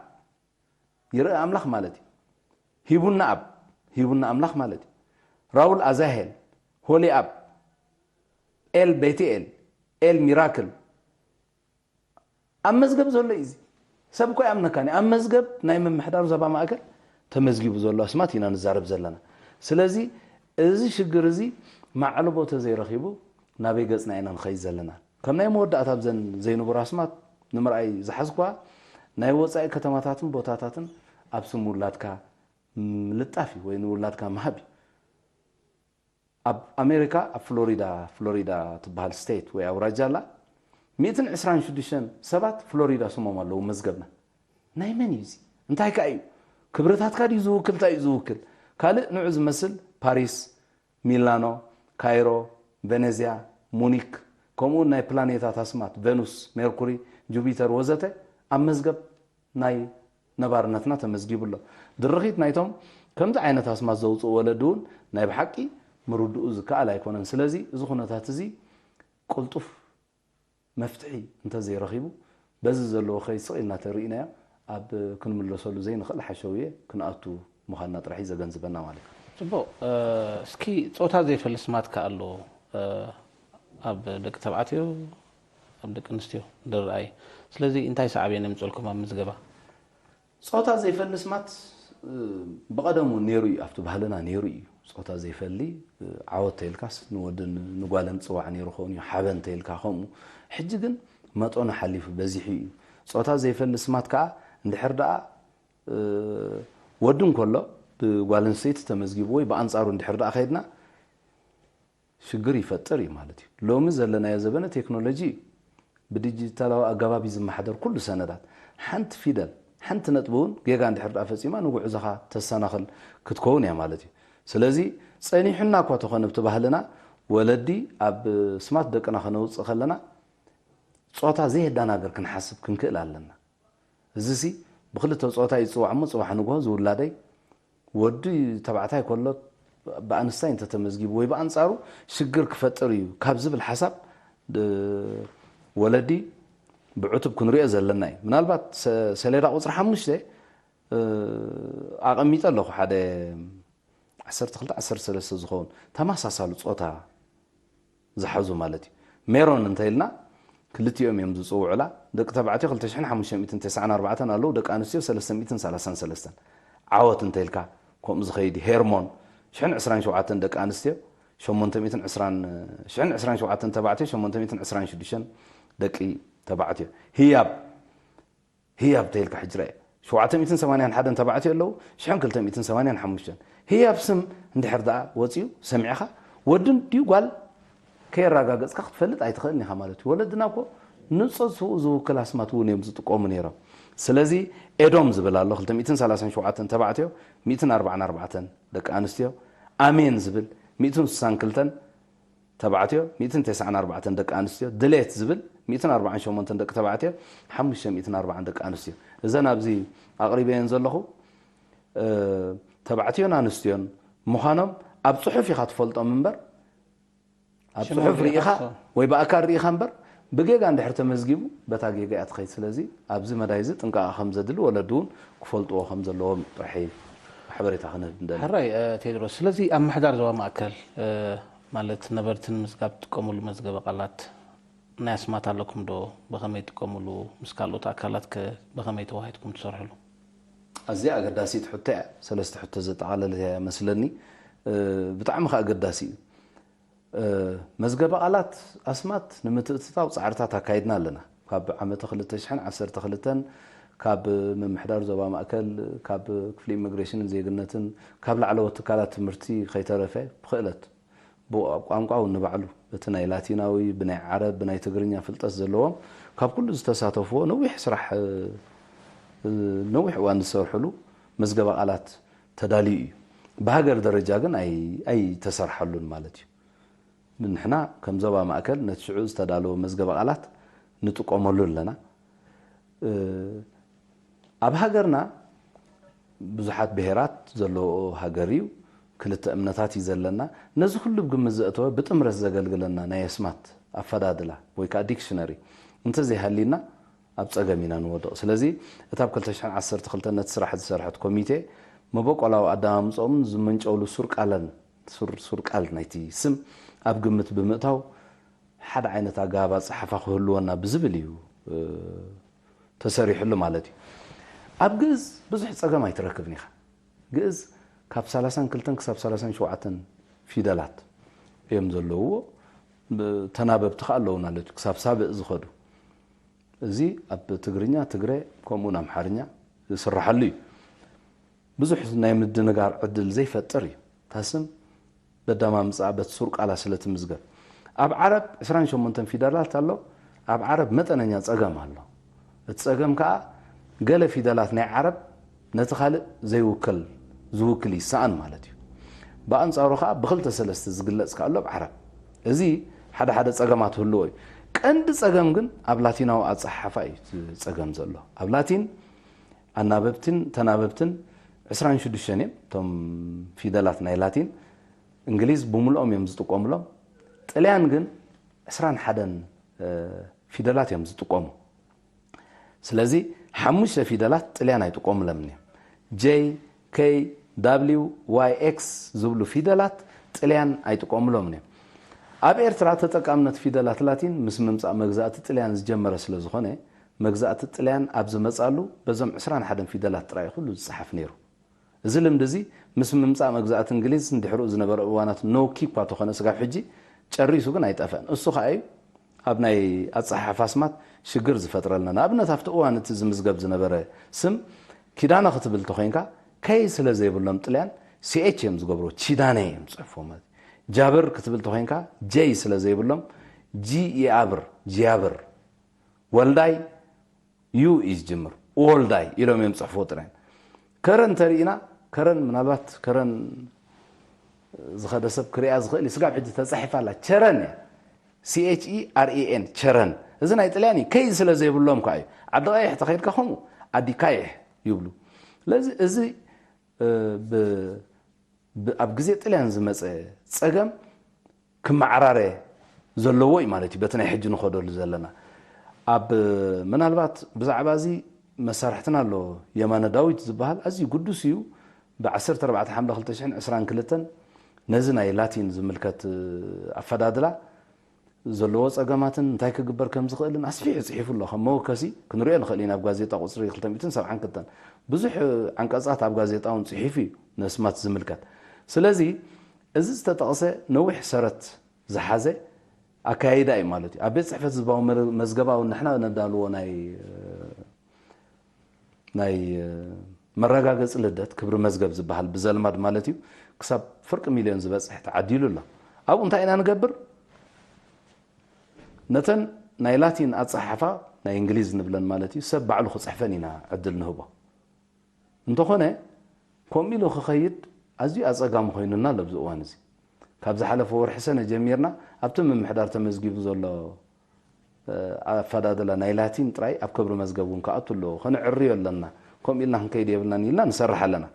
ይርኢ ኣምላኽ ማለት እዩ። ሂቡና ኣብ፣ ሂቡና ኣምላኽ ማለት እዩ። ራውል ኣዛሄል፣ ሆሊ ኣብ፣ ኤል ቤትኤል፣ ኤል ሚራክል፣ ኣብ መዝገብ ዘሎ እዩ። እዚ ሰብ እኮ ይኣምነካን እዩ። ኣብ መዝገብ ናይ ምምሕዳር ዞባ ማእከል ተመዝጊቡ ዘሎ ኣስማት ኢና ንዛረብ ዘለና። ስለዚ እዚ ሽግር እዚ ማዕለቦ ተዘይረኺቡ ናበይ ገጽና ኢና ንኸይድ ዘለና? ከም ናይ መወዳእታ ኣብዘን ዘይንቡር ኣስማት ንምርኣይ ዝሓዝኩዋ፣ ናይ ወጻኢ ከተማታትን ቦታታትን ኣብ ስም ውላድካ ምልጣፍ እዩ ወይ ንውላድካ ምሃብ እዩ። ኣብ ኣሜሪካ ኣብ ፍሎሪዳ፣ ፍሎሪዳ ትበሃል ስቴት ወይ ኣውራጃ ኣላ፣ ሚእትን ዕስራን ሽዱሽተን ሰባት ፍሎሪዳ ስሞም ኣለዉ መዝገብና። ናይ መን እዩ እዚ? እንታይ ከኣ እዩ? ክብርታትካ ድዩ ዝውክል? እንታይ እዩ ዝውክል? ካልእ ንዑ ዝመስል ፓሪስ፣ ሚላኖ፣ ካይሮ፣ ቬኔዝያ፣ ሙኒክ፣ ከምኡውን ናይ ፕላኔታት ኣስማት ቨኑስ፣ ሜርኩሪ፣ ጁፒተር ወዘተ ኣብ መዝገብ ናይ ነባርነትና ተመዝጊቡ ኣሎ። ድርኺት ናይቶም ከምዚ ዓይነት ኣስማት ዘውፅኡ ወለዲ እውን ናይ ብሓቂ ምርድኡ ዝከኣል ኣይኮነን። ስለዚ እዚ ኩነታት እዚ ቅልጡፍ መፍትሒ እንተዘይረኺቡ፣ በዚ ዘለዎ ከይድ ስቕ ኢልና ተርኢናዮ ኣብ ክንምለሰሉ ዘይንኽእል ሓሸውየ ክንኣቱ ምዃንና ጥራሕ እዩ ዘገንዝበና ማለት እዩ። ጽቡቕ። እስኪ ጾታ ዘይፈሊ ስማት ከ ኣሎ? ኣብ ደቂ ተባዕትዮ፣ ኣብ ደቂ ኣንስትዮ ድርኣይ። ስለዚ እንታይ ሳዕቤን የምጽልኩም ኣብ ምዝገባ? ጾታ ዘይፈሊ ስማት ብቐደሙ ነይሩ እዩ፣ ኣብቲ ባህልና ነይሩ እዩ። ጾታ ዘይፈሊ ዓወት ተይልካስ ንወድን ንጓልን ጽዋዕ ነይሩ ኸውን እዩ፣ ሓበን ተይልካ ከምኡ። ሕጂ ግን መጠኑ ሓሊፉ በዚሑ እዩ። ጾታ ዘይፈሊ ስማት ከኣ እንድሕር ደኣ ወዲ እንከሎ ብጓል ኣንስተይቲ ተመዝጊቡ ወይ ብኣንጻሩ እንድሕር ደኣ ከይድና ሽግር ይፈጥር እዩ ማለት እዩ። ሎሚ ዘለናዮ ዘበነ ቴክኖሎጂ እዩ። ብዲጂታላዊ ኣገባብ እዩ ዝመሓደር ኩሉ ሰነዳት። ሓንቲ ፊደል፣ ሓንቲ ነጥቢ እውን ጌጋ እንድሕር ደኣ ፈጺማ ንጉዕዞኻ ተሰናኽል ክትከውን እያ ማለት እዩ። ስለዚ ጸኒሑና እኳ ተኾነ ኣብቲ ባህልና ወለዲ ኣብ ስማት ደቅና ከነውጽእ ከለና ጾታ ዘየደናግር ክንሓስብ ክንክእል ኣለና። እዚሲ ብክልተ ጾታ እዩ ዝጽዋዕ እሞ ጽባሕ ንግሆ ዝውላደይ ወዲ ተባዕታይ ከሎ ብኣንስታይ እንተተመዝጊቡ ወይ ብኣንጻሩ ሽግር ክፈጥር እዩ ካብ ዝብል ሓሳብ ወለዲ ብዕቱብ ክንሪኦ ዘለና እዩ። ምናልባት ሰሌዳ ቁፅሪ ሓሙሽተ ኣቐሚጠ ኣለኹ ሓደ ዓሰርተ ክልተ ዓሰርተ ሰለስተ ዝኸውን ተመሳሳሊ ጾታ ዝሓዙ ማለት እዩ። ሜሮን እንተኢልና ክልቲኦም እዮም ዝጽውዑላ። ደቂ ተባዕትዮ ክልተ ሽሕን ሓሙሽተ ሚእትን ተስዓን ኣርባዕተን ኣለዉ፣ ደቂ ኣንስትዮ ሰለስተ ሚእትን ሰላሳን ሰለስተን። ዓወት እንተኢልካ ከምኡ ዝኸይድ እዩ። ሄርሞን ሽሕን ዕስራን ሸውዓተን ደቂ ኣንስትዮ ሸሞንተ ሚእትን ዕስራን፣ ሽሕን ዕስራን ሸውዓተን ተባዕትዮ ሸሞንተ ሚእትን ዕስራን ሽዱሽተን ደቂ ተባዕትዮ። ህያብ ህያብ ተይልካ ሕጂ ረኣየ። ሸውዓተ ሚእትን ሰማንያን ሓደን ተባዕትዮ ኣለዉ፣ ሽሕን ክልተ ሚእትን ሰማንያን ሓሙሽተን። ህያብ ስም እንድሕር ደኣ ወጺኡ ሰሚዕኻ፣ ወዲ ድዩ ጓል ከየረጋገጽካ ክትፈልጥ ኣይትኽእልን ኢኻ ማለት እዩ። ወለድና እኮ ንጾት ስውእ ዝውክል ኣስማት እውን እዮም ዝጥቀሙ ነይሮም። ስለዚ ኤዶም ዝብል ኣሎ፣ ክልተ ሚእትን ሰላሳን ሸውዓተን ተባዕትዮ፣ ሚእትን ኣርባዓን ኣርባዕተን ደቂ ኣንስትዮ፣ ኣሜን ዝብል፣ ሚእትን ስሳን ክልተን ተባዕትዮ፣ ሚእትን ተስዓን ኣርባዕተን ደቂ ኣንስትዮ፣ ድሌት ዝብል ሚእትን ኣርባዓን ሸሞንተን ደቂ ተባዕትዮ፣ ሓሙሽተ ሚእትን ኣርባዓን ደቂ ኣንስትዮ። እዘን ኣብዚ ኣቕሪበየን ዘለኹ ተባዕትዮን ኣንስትዮን ምዃኖም ኣብ ጽሑፍ ኢኻ ትፈልጦም እምበር ኣብ ጽሑፍ ርኢኻ ወይ ብኣካል ርኢኻ እምበር ብጌጋ እንድሕር ተመዝጊቡ በታ ጌጋ እያ ትኸይድ። ስለዚ ኣብዚ መዳይ እዚ ጥንቃቐ ከም ዘድሊ ወለዲ እውን ክፈልጥዎ ከም ዘለዎም ጥራሕ ሓበሬታ ክንህብ እንደሊ። ሕራይ ቴድሮስ፣ ስለዚ ኣብ ምሕዳር ዞባ ማእከል ማለት ነበርቲ ንምዝጋብ ትጥቀሙሉ መዝገበ ቃላት ናይ ኣስማት ኣለኩም ዶ? ብኸመይ ትጥቀሙሉ? ምስ ካልኦት ኣካላት ከ ብኸመይ ተዋሂድኩም ትሰርሕሉ? ኣዝያ ኣገዳሲት ሕቶ እያ። ሰለስተ ሕቶ ዘጠቓለለት እያ መስለኒ። ብጣዕሚ ከ ኣገዳሲ እዩ። መዝገበ ቃላት ኣስማት ንምትእትታው ጻዕርታት ኣካይድና ኣለና። ካብ ዓመተ ክልተ ሽሕን ዓሰርተ ክልተን ካብ ምምሕዳር ዞባ ማእከል፣ ካብ ክፍሊ ኢሚግሬሽንን ዜግነትን፣ ካብ ላዕለዎት ትካላት ትምህርቲ ከይተረፈ ብክእለት ብቋንቋ እውን ንባዕሉ፣ በቲ ናይ ላቲናዊ፣ ብናይ ዓረብ፣ ብናይ ትግርኛ ፍልጠት ዘለዎም፣ ካብ ኩሉ ዝተሳተፍዎ፣ ነዊሕ ስራሕ፣ እ፣ ነዊሕ እዋን ዝሰርሕሉ መዝገበ ቃላት ተዳልዩ እዩ። ብሃገር ደረጃ ግን ኣይ-፣ ኣይተሰርሓሉን ማለት እዩ። ንሕና ከም ዞባ ማእከል ነቲ ሽዑ ዝተዳለወ መዝገበ ቃላት ንጥቀመሉ ኣለና። እ፣ ኣብ ሃገርና ብዙሓት ብሄራት ዘለዎ ሃገር እዩ። ክልተ እምነታት እዩ ዘለና። ነዚ ኩሉ ብግምት ዘእተወ ብጥምረት ዘገልግለና ናይ ኣስማት ኣፈዳድላ ወይ ከዓ ዲክሽነሪ እንተዘይሃልዩና ኣብ ጸገም ኢና ንወድቕ። ስለዚ እታ ኣብ ክልተ ሽሕን ዓሰርተ ክልተን ነቲ ስራሕ ዝሰርሐት ኮሚቴ መበቆላዊ ኣደማምጽኦምን ዝምንጨውሉ ሱር ቃለን፣ ሱር፣ ሱር ቃል ናይቲ ስም ኣብ ግምት ብምእታው ሓደ ዓይነት ኣገባብ ኣጸሓሕፋ ክህልወና ብዝብል እዩ፣ እ፣ ተሰሪሕሉ ማለት እዩ። ኣብ ግእዝ ብዙሕ ጸገም ኣይትረክብን ኢኻ። ግእዝ ካብ ሰላሳን ክልተን ክሳብ ሰላሳን ሸውዓተን ፊደላት እዮም ዘለውዎ። ብ-፣ ተናበብቲ ከኣ ኣለዉ ማለት እዩ፣ ክሳብ ሳብእ ዝኸዱ። እዚ ኣብ ትግርኛ፣ ትግረ፣ ከምኡውን ኣምሓርኛ ዝስረሓሉ እዩ። ብዙሕ ናይ ምድንጋር ዕድል ዘይፈጥር እዩ። እታ ስም በዳማ ምጽኣ በቲ ሱር ቃላ ስለ ትምዝገብ። ኣብ ዓረብ ዕስራን ሸሞንተን ፊደላት ኣሎ። ኣብ ዓረብ መጠነኛ ጸገም ኣሎ። እቲ ጸገም ከኣ ገለ ፊደላት ናይ ዓረብ ነቲ ካልእ ዘይውከል፣ ዝውክል ይሰኣን ማለት እዩ። ብኣንጻሩ ከኣ ብኽልተ ሰለስተ ዝግለጽ ከኣ ኣሎ ኣብ ዓረብ። እዚ ሓደ ሓደ ጸገማት ህልዎ እዩ። ቀንዲ ጸገም ግን ኣብ ላቲናዊ ኣጸሓሕፋ እዩ እቲ ጸገም ዘሎ። ኣብ ላቲን ኣናበብትን ተናበብትን ዕስራን ሽዱሽተን እዮም፣ እቶም ፊደላት ናይ ላቲን። እንግሊዝ ብምልኦም እዮም ዝጥቀሙሎም። ጥልያን ግን ዕስራን ሓደን፣ እ፣ ፊደላት እዮም ዝጥቀሙ። ስለዚ ሓሙሽተ ፊደላት ጥልያን ኣይጥቀሙሎምን እዮም። ጄይ፣ ኬይ፣ ዳብሊው፣ ዋይ፣ ኤክስ ዝብሉ ፊደላት ጥልያን ኣይጥቀሙሎምን እዮም። ኣብ ኤርትራ ተጠቃምነት ፊደላት ላቲን ምስ ምምጻእ መግዛእቲ ጥልያን ዝጀመረ ስለ ዝኾነ፣ መግዛእቲ ጥልያን ኣብ ዝመጻሉ በዞም ዕስራን ሓደን ፊደላት ጥራይ ኩሉ ዝጸሓፍ ነይሩ። እዚ ልምዲ እዚ ምስ ምምጻእ መግዛእቲ እንግሊዝ ንድሕሪኡ ዝነበረ እዋናት ነውኪ እኳ ተኾነ፣ ስጋብ ሕጂ ጨሪሱ ግን ኣይጠፍአን። እሱ ኸኣ እዩ ኣብ ናይ ኣጸሓሕፋ ኣስማት ሽግር ዝፈጥረልና። ንኣብነት፣ ኣብቲ እዋን እቲ ዝምዝገብ ዝነበረ ስም ኪዳነ ክትብል ተኾይንካ፣ ከይ ስለ ዘይብሎም ጥልያን፣ ሲ ኤች እዮም ዝገብርዎ፣ ቺዳነ እዮም ዝጽሕፍዎ ማለት እዩ። ጃብር ክትብል ተኾይንካ፣ ጀይ ስለ ዘይብሎም፣ ጂ ይኣብር፣ ጂያብር። ወልዳይ፣ ዩ እዩ ዝጅምር። ወልዳይ ኢሎም እዮም ዝጽሕፍዎ ጥልያን። ከረን ተሪእና፣ ከረን ምናልባት ከረን ዝኸደ ሰብ ክሪኣ ዝኽእል እዩ። ስጋብ ሕጂ ተጻሒፋ ኣላ። ቸረን እያ። ሲ ኤች ኢ ኣር ኢ ኤን፣ ቸረን። እዚ ናይ ጥልያን እዩ። ከይ ስለ ዘይብሎም ከኣ እዩ። ዓዲ ቀይሕ ተኸይድካ ከምኡ፣ ኣዲ ካይሕ ይብሉ። ስለዚ እዚ፣ እ፣ ብ-፣ ብ-፣ ኣብ ግዜ ጥልያን ዝመጸ ጸገም ክመዓራረ ዘለዎ እዩ ማለት እዩ፣ በቲ ናይ ሕጂ ንኸደሉ ዘለና። ኣብ፣ ምናልባት ብዛዕባ እዚ መሳርሕትና ኣሎ፣ የማነ ዳዊት ዝበሃል ኣዝዩ ግዱስ እዩ። ብ ዓሰርተ ኣርባዕተ ሓምለ ክልተ ሽሕን ዕስራን ክልተን ነዚ ናይ ላቲን ዝምልከት ኣፈዳድላ ዘለዎ ጸገማትን እንታይ ክግበር ከም ዝኽእልን ኣስፊሑ ጽሒፉ ኣሎ። ከም መወከሲ ክንሪኦ ንኽእል ኢና፣ ኣብ ጋዜጣ ቁጽሪ ክልተ ሚእትን ሰብዓን ክልተን ብዙሕ ዓንቀጻት ኣብ ጋዜጣ እውን ጽሒፉ እዩ፣ ነስማት ዝምልከት። ስለዚ እዚ ዝተጠቕሰ ነዊሕ ሰረት ዝሓዘ ኣካያይዳ እዩ ማለት እዩ። ኣብ ቤት ጽሕፈት ህዝባዊ መረ-፣ መዝገባዊ ንሕና ነዳልዎ ናይ፣ ናይ መረጋገጺ ልደት፣ ክብሪ መዝገብ ዝበሃል ብዘልማድ ማለት እዩ፣ ክሳብ ፍርቂ ሚልዮን ዝበጽሕ ተዓዲሉ ኣሎ። ኣብኡ እንታይ ኢና ንገብር? ነተን ናይ ላቲን ኣጸሓሕፋ፣ ናይ እንግሊዝ ንብለን ማለት እዩ፣ ሰብ ባዕሉ ክጽሕፈን ኢና ዕድል ንህቦ። እንተኾነ፣ ከምኡ ኢሉ ክኸይድ ኣዝዩ ኣጸጋሚ ኮይኑና ኣሎ ኣብዚ እዋን እዚ። ካብ ዝሓለፈ ወርሒ ሰነ ጀሚርና ኣብቲ ምምሕዳር ተመዝጊቡ ዘሎ፣ እ፣ ኣፈዳድላ ናይ ላቲን ጥራይ ኣብ ክብሪ መዝገብ እውን ክኣቱ ኣለዎ። ከነዕርዮ ኣለና። ከምኡ ኢልና ክንከይድ የብልናን ኢልና ንሰርሕ ኣለና።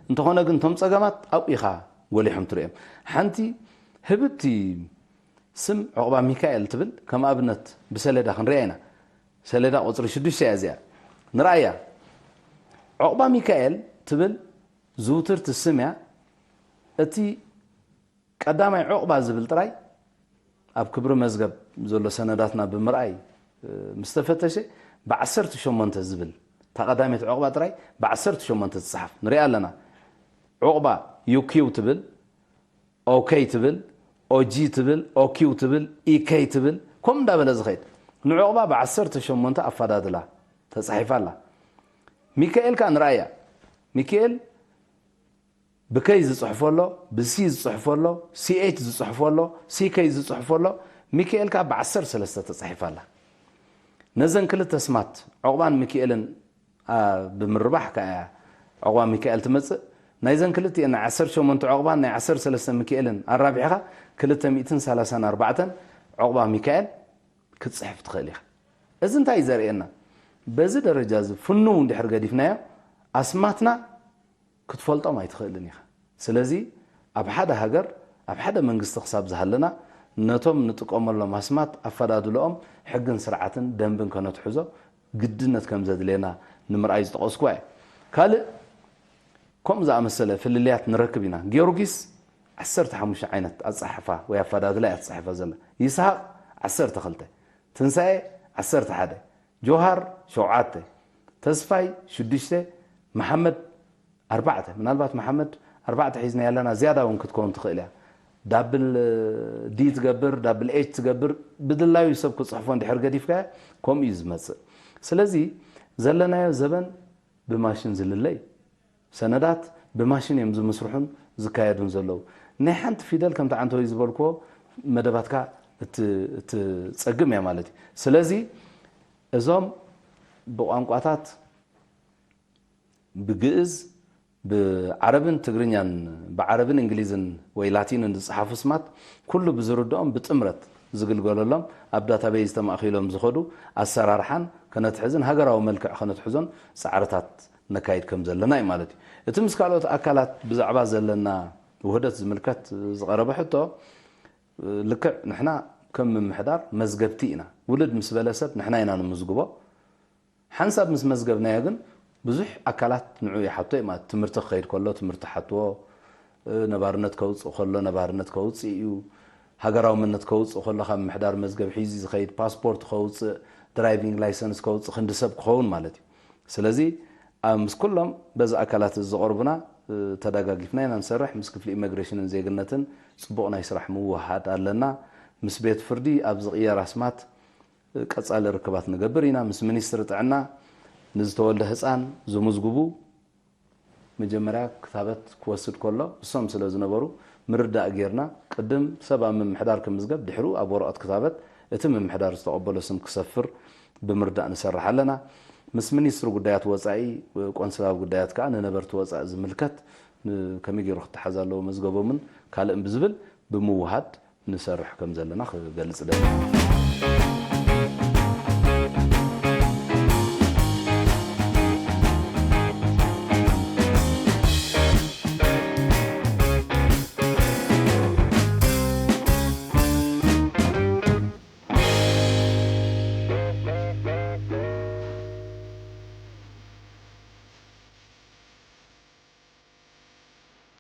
እንተኾነ ግን እቶም ጸገማት ኣብኡ ኢኻ ጎሊሖም ትርእዮም። ሓንቲ ህብብቲ ስም ዑቕባ ሚካኤል ትብል፣ ከም ኣብነት ብሰሌዳ ክንሪኣ ኢና። ሰሌዳ ቁጽሪ ሽዱሽተ እያ እዚኣ። ንርኣያ። ዑቕባ ሚካኤል ትብል ዝውትርቲ ስም እያ። እቲ ቀዳማይ ዑቕባ ዝብል ጥራይ ኣብ ክብሪ መዝገብ ዘሎ ሰነዳትና ብምርኣይ፣ እ፣ ምስ ተፈተሸ፣ ብዓሰርተ ሸሞንተ ዝብል፣ እታ ቀዳመይቲ ዑቕባ ጥራይ ብዓሰርተ ሸሞንተ ትጽሓፍ ንሪኣ ኣለና። ዑቕባ ዩ ኪው ትብል፣ ኦኬይ ትብል፣ ኦጂ ትብል፣ ኦኪው ትብል፣ ኢኬይ ትብል፣ ከምኡ እንዳበለ ዝኸይድ። ንዑቕባ ብዓሰርተ ሸሞንተ ኣፈዳድላ ተጻሒፋ ኣላ። ሚካኤል ከኣ ንርኣያ። ሚካኤል ብከይ ዝፅሕፎ ኣሎ፣ ብሲ ዝፅሕፎ ኣሎ፣ ሲኤች ዝፅሕፎ ኣሎ፣ ሲከይ ዝፅሕፎ ኣሎ። ሚካኤል ከዓ ብዓሰርተ ሰለስተ ተፃሒፋ ኣላ። ነዘን ክልተ ስማት ዑቕባን ሚካኤልን፣ ኣ፣ ብምርባሕ ከዓ እያ ዑቕባ ሚካኤል ትመፅእ። ናይዘን ክልቲኤን ናይ ዓሰርተ ሸሞንተ ዑቕባን ናይ ዓሰርተ ሰለስተ ሚካኤልን ኣራቢሕኻ ክልተ ሚእትን ሰላሳን ኣርባዕተን ዑቕባ ሚካኤል ክትፅሕፍ ትኽእል ኢኻ። እዚ እንታይ እዩ ዘርእየና? በዚ ደረጃ እዚ ፍኑው እንድሕር ገዲፍናዮ ኣስማትና ክትፈልጦም ኣይትኽእልን ኢኻ። ስለዚ ኣብ ሓደ ሃገር፣ ኣብ ሓደ መንግስቲ ክሳብ ዝሃለና ነቶም ንጥቀመሎም ኣስማት ኣፈዳድልኦም ሕግን ስርዓትን ደንብን ከነትሕዞ ግድነት ከም ዘድልየና ንምርኣይ ዝጠቐስኩዋ እየ። ካልእ ከምኡ ዝኣመሰለ ፍልልያት ንረክብ ኢና። ጊዮርጊስ ዓሰርተ ሓሙሽተ ዓይነት ኣጻሕፋ ወይ ኣፈዳድላ እያ ትጽሕፈ ዘላ። ይስሃቕ ዓሰርተ ክልተ፣ ትንሳኤ ዓሰርተ ሓደ፣ ጆሃር ሸውዓተ፣ ተስፋይ ሽዱሽተ፣ መሓመድ ኣርባዕተ። ምናልባት መሓመድ ኣርባዕተ ሒዝና ያለና ዝያዳ እውን ክትከውን ትኽእል እያ። ዳብል ዲ ትገብር፣ ዳብል ኤች ትገብር፣ ብድላዩ ሰብ ክጽሕፎ እንድሕር ገዲፍካ ከምኡ እዩ ዝመጽእ። ስለዚ ዘለናዮ ዘበን ብማሽን ዝልለይ ሰነዳት ብማሽን እዮም ዝምስርሑን ዝካየዱን ዘለዉ። ናይ ሓንቲ ፊደል ከምቲ ዓንተወይ ዝበልክዎ መደባትካ እት-፣ እትጸግም እያ ማለት እዩ። ስለዚ እዞም ብቋንቋታት ብግእዝ፣ ብዓረብን ትግርኛን፣ ብዓረብን እንግሊዝን ወይ ላቲንን ዝጸሓፉ ስማት ኩሉ ብዝርድኦም ብጥምረት ዝግልገለሎም ኣብ ዳታቤዝ ተማእኪሎም ዝኸዱ ኣሰራርሓን ከነትሕዝን ሃገራዊ መልክዕ ከነትሕዞን ጻዕርታት ነካይድ ከም ዘለና እዩ ማለት እዩ። እቲ ምስ ካልኦት ኣካላት ብዛዕባ ዘለና ውህደት ዝምልከት ዝቐረበ ሕቶ፣ ልክዕ ንሕና ከም ምምሕዳር መዝገብቲ ኢና። ውልድ ምስ በለ ሰብ ንሕና ኢና ንምዝግቦ። ሓንሳብ ምስ መዝገብናዮ ግን ብዙሕ ኣካላት ንዑ ይሓቶ እዩ ማለት፣ ትምህርቲ ክኸይድ ከሎ ትምህርቲ ሓትዎ፣ እ፣ ነባርነት ከውፅእ ከሎ ነባርነት ከውፅእ እዩ። ሃገራዊ መንነት ከውፅእ ከሎ ካብ ምሕዳር መዝገብ ሒዙ ዝኸይድ ፓስፖርት ከውፅእ፣ ድራይቪንግ ላይሰንስ ከውፅእ ክንዲ ሰብ ክኸውን ማለት እዩ። ስለዚ ኣብ ምስ ኩሎም በዚ ኣካላት እዚ ዝቐርቡና፣ እ፣ ተደጋጊፍና ኢና ንሰርሕ። ምስ ክፍሊ ኢሚግሬሽንን ዜግነትን ፅቡቕ ናይ ስራሕ ምውሃድ ኣለና። ምስ ቤት ፍርዲ ኣብ ዝቕየር ኣስማት ቀጻሊ ርክባት ንገብር ኢና። ምስ ሚኒስትሪ ጥዕና ንዝተወልደ ህጻን ዝምዝግቡ መጀመርያ ክታበት ክወስድ ከሎ እሶም ስለ ዝነበሩ ምርዳእ ጌርና፣ ቅድም ሰብ ኣብ ምምሕዳር ክምዝገብ፣ ድሕሩ ኣብ ወረቐት ክታበት እቲ ምምሕዳር ዝተቐበሎ ስም ክሰፍር ብምርዳእ ንሰርሕ ኣለና። ምስ ሚኒስትሪ ጉዳያት ወጻኢ፣ ቆንስላዊ ጉዳያት ከኣ ንነበርቲ ወጻኢ ዝምልከት ን-፣ ከመይ ገይሩ ክተሓዝ ኣለዎ መዝገቦምን ካልእን ብዝብል ብምውሃድ ንሰርሕ ከም ዘለና ክገልጽ ደሊ።